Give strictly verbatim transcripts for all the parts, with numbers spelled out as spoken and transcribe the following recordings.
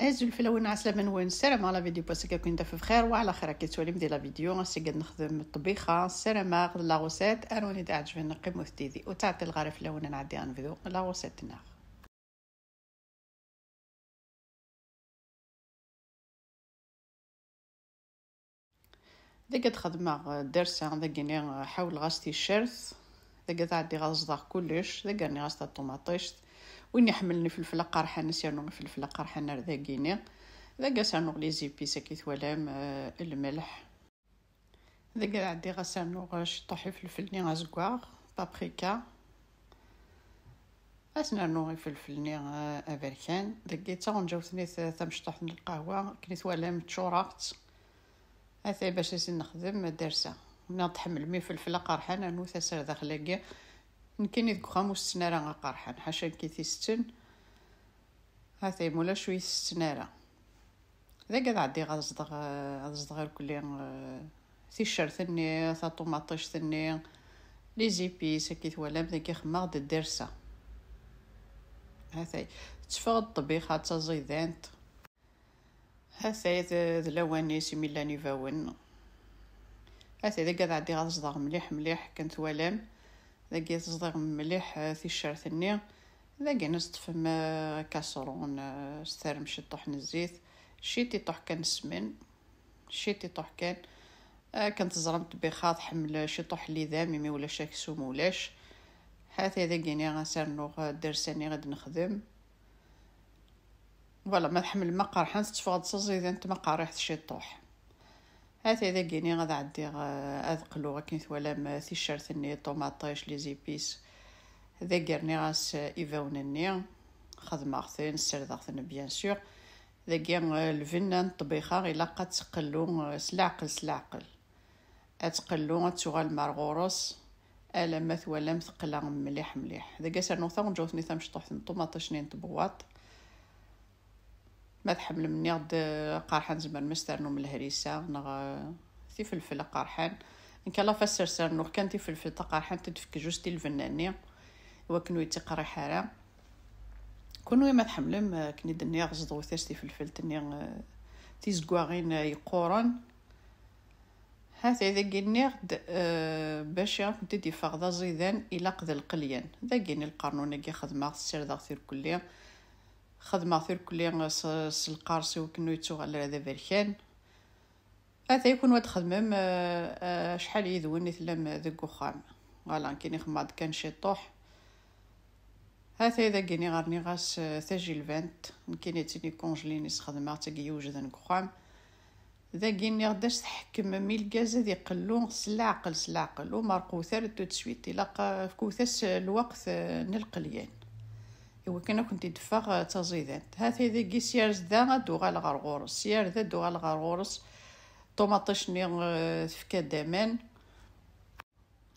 Azul fell-awen, ɛeslama-nwen, ssarameɣ la vidéo n wass-agi ad ken-taf bxir wa ɛla xir. Akka tettwalim di la vidéo, ass-agi ad nexdem ṭṭbixa, ssarameɣ d la recette ara wen-iɛeǧben, qqimet yid-i ur ttɛeṭṭileɣ ara fell-awen, ad nɛeddi ad nebdu la recette-nneɣ. Dagi ad xedmeɣ, eh, ddersa, dagini, eh, ḥawleɣ-as ticcert, dagi ad ɛeddiɣ ad ẓḍeɣ kullec, dagi rniɣ-as taṭumaṭict. Win iḥemmlen ifelfel aqerḥan, ad s-yernu ifelfel aqerḥan ar dagini. Dagi ad s-rnuɣ les épices, akka i twalam, eh, lmelḥ. Dagi ad ɛeddiɣ ad s-rnuɣ, eh, ciṭuḥ ifelfel-nni azeggaɣ, paprika. Ad s-nernu ifelfel-nni, eh, aberkan. Dagi d taɣenǧawt-nni ta-, tamecṭuḥt n lqahwa, akken i twalam ččureɣ-tt. Atay bac ad s-nexdem ddersa. Nniɣ tḥemmlem ifelfel aqerḥan, rnut-as ar daxel-agi. Nekkini deg uxxam ur setten ara aqerḥan, ḥaca nekk i t-isetten. Atay, mulac ur yi-tessen ara. Dagi ad ɛeddiɣ ad zḍeɣ, ad zḍeɣ irkelli, eh, ticcert-nni, taṭumaṭict-nni, les épices, akka i twalam, dagi xemmeɣ-d ddersa. Atay, tetteffeɣ-d ṭṭbixa d taẓidant. Atay d, d lawan-is imi llan ibawen. Atay, dagi ad ɛeddiɣ ad zḍeɣ mliḥ, mliḥ, akken twalam. Dagi teẓḍiɣ mliḥ, eh, ticcert-nni. Dagi ad teṭṭfem, eh, kaṣrun, eh, s terrem ciṭuḥ n zzit, ciṭiṭuḥ kan n ssmen, ciṭiṭuḥ kan. Eh, akken teẓram ṭṭbixa tḥemmel ciṭuḥ n lidam, imi ulac aksum ulac. Hati dagini ad s-rnuɣ, eh, ddersa-nni ad nexdem. Voilà, ma tḥemmlem aqerḥan, tetteffeɣ-d d taẓidant ma qerriḥet ciṭuḥ. Hati dagini ad ɛeddiɣ, eh, ad qluɣ akken twalam, eh, ticcert-nni, ṭumaṭic, les épices. Dagi rniɣ-as, eh, ibawen-nni, xedmeɣ-ten, ssardeɣ-ten, bien sûr. Dagi, eh, lbenna n ṭṭbixa ilaq ad tqellu, eh, s leɛqel, s leɛqel. Ad tqellu, ad tuɣalem ar ɣur-s, alamma twalam teqla mliḥ, mliḥ. Dagi ad s-rnuɣ taɣenǧawt-nni tamecṭuḥt n ṭumaṭic-nni n tebwaṭ. Ma tḥemmlem, nniɣ-d, eh, aqerḥan, tzemrem ad s-ternum lhrisa neɣ, eh, tifelfel aqerḥan. Nekk à la fin ad s-rnuɣ kan tifelfelt taqerḥant, ad d-tefk juste i lbenna-nni, i wakken ur yettiqerriḥ ara. Kunwi ma tḥemmlem, eh, akken i d-nniɣ, zḍewt-as tifelfelt-nni, eh, tizeggaɣin, eh, yeqquren. Hati dagi nniɣ-d, eh, bac ad kent-id-iffeɣ d aẓidan, ilaq d lqelyan. Dagi n lqernun-agi xedmeɣ, ssardeɣ tirkelli. Xedmeɣ tirkelli s, s lqers i wakken ur yettuɣal ara d aberkan. Atay kunwi ad txedmem, eh, eh, acḥal yid-wen i tellam deg uxxam. Voilà, nekkini xemmeɣ-d kan ciṭuḥ. Hatay dagini rniɣ-as, eh, tajilbant, nekkini d tin ikunjlin i sxedmeɣ, d tagi yewjden deg uxxam. Dagi nniɣ-d as tḥekmem i lgaz ad iqellu s leɛqel, s leɛqel, ur merqut ara tout de suite, ilaq, eh, fkut-as lweqt, eh, n lqelyan. Iwakken ad kent-id-teffeɣ, eh, d taẓidant. Hatay dagi s yar zda ad d-uɣaleɣ ɣer ɣur-s, s yar da ad d-uɣaleɣ ɣer ɣur-s. Ṭumaṭic-nni, eh, tefka-d aman.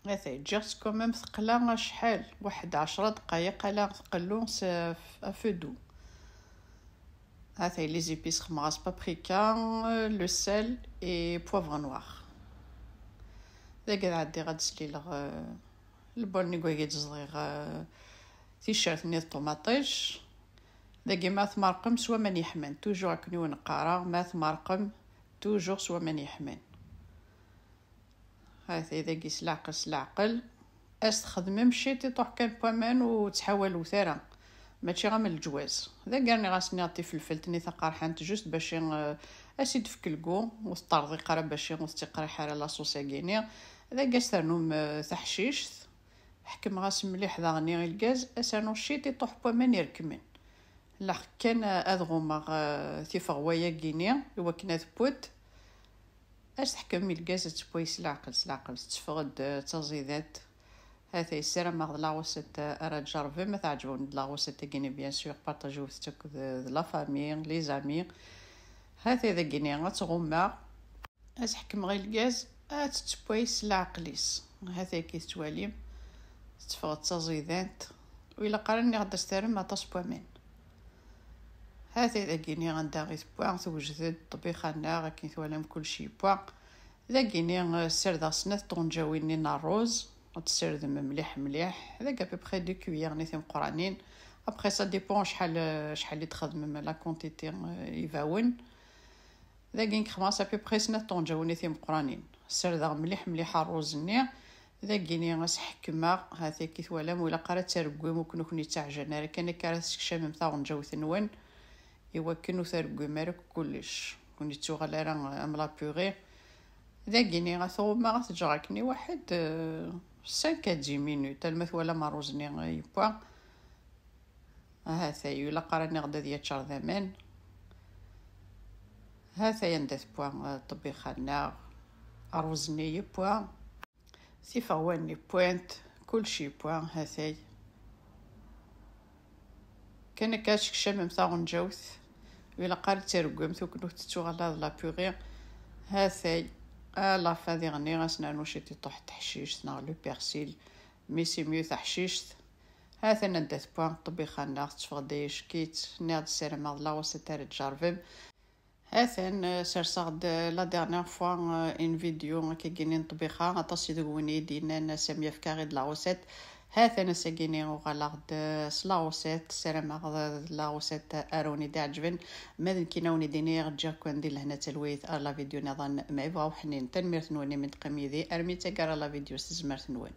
Hatay, ǧǧiɣ-tt quand même teqla acḥal, waḥed ɛecra dqayeq ala tqellu s, à feu doux. Hatay, les épices xemmeɣ-as paprika, le sel et poivre noir. Dagi ad ɛeddiɣ ad d-slileɣ, eh, lbal-nni deg wagi d-zḍiɣ, eh, ticcert-nni d ṭumaṭic. Dagi ma tmerqem s waman yeḥman, toujours akken i wen-qqareɣ, ma tmerqem toujours s waman yeḥman. Hatay dagi s leɛqel, s leɛqel. As txedmem ciṭiṭuḥ kan n waman ur ttḥawalut ara. Mačči am leǧwaz. Dagi rniɣ-as nniɣ tifelfelt-nni taqerḥant, juste bac i, eh, as-id-tefk lgu, ur teṭṭerḍiq ara bac i ur tettiqriḥ ara la sauce-agi-nni. Dagi as ternum, eh, taḥcict. Ḥekmeɣ-as mliḥ daɣen i lgaz, as rnuɣ ciṭiṭuḥ n waman irekmen. Lḥeq kan, eh, ad ɣummeɣ, eh, tifeɣwa-agi-nni, i wakken ad tewwet. As teḥkem i lgaz ad tewway s leɛqel, s leɛqel, tetteffeɣ-d, eh, d taẓidant. Hatay, ssarameɣ d la recette, eh, ara tjerrbem, ma teɛǧeb-awen-d la recette-agi-nni, bien sûr, partagiwet-tt akked, eh, d la famille, les amis. Hatay dagini, ad tɣummeɣ, ad ḥekmeɣ i lgaz, ad tettewway s leɛqel-is. Hatay, akka i tettwalim, tetteffeɣ d taẓidant. Ur ilaq ara nniɣ-d as terrem aṭas n waman. Hatay dagini anda i tewwa, tewjed-d ṭṭbixa-nneɣ, akken twalam kullec yewwa. Dagini, eh, ssardeɣ snat tɣenǧawin-nni n ṛṛuz, ad tessirdem mliḥ mliḥ. Dagi à peu près deux cuillères-nni timeqqranin, Après, ça dépend شحال شحال اللي تخدمم la quantité. آه، يباون. Dagi nexmas à peu près snat ṭunǧawin timeqranin. Serdeɣ mliḥ mliḥ rruz-nni. Dagini as ḥekmeɣ, ha-t-ak i twalam, ur ilaq ara ad tareggim, ur ken-, ur ken-ittaɛjan ara, kan akka ara tessekcamem taɣenǧawt-nwen, iwakken ur tareggim ara kullec, ur ken-ittuɣal ara am la purée. Dagini ad tɣumma, ad t-ǧǧeɣ akken i waḥed, euh, cinq à dix minutes, alma twalam rruz-nni yewwa. Ahatay, ilaq ara nniɣ-d ad yaččer d aman. Hatay anda tewwa, eh, ṭṭbixa-nneɣ. Rruz-nni yewwa. Tifeɣwanin wwant. Kullec yewwa, hatay. Kan akka ad tsekcamem taɣenǧawt. Ilaq ara d-tareggim, tukken ur tettuɣal la purée. Hatay. À la fin diɣenni, ad s-nernu ciṭiṭuḥ n teḥcict neɣ le persil. Mais c'est mieux taḥcict. Ha-t-an anda tewwa ṭṭbixa-nneɣ, tetteffeɣ-d ay ack-itt. Nniɣ-d ssarameɣ d la recette ara tjerrbem. Ha-t-an, eh, serseɣ-d, eh, la dernière fois, eh, une vidéo akkagini n ṭṭbixa, aṭas i deg-wen i yi-d-yennan a Sami efk-aɣ-id la recette. Ha-t-an ass-agini uɣaleɣ-d, eh, s la recette, ssarameɣ d, d la recette ara wen-id-iɛeǧben. Ma d nekkini a wen-id-iniɣ ǧǧiɣ-ken di lehna d talwit ar la vidéo niḍen ma yebɣa uḥnin. Tanemmirt-nwen imi d-teqqim yid-i armi d taggara la vidéo s tezmert-nwen.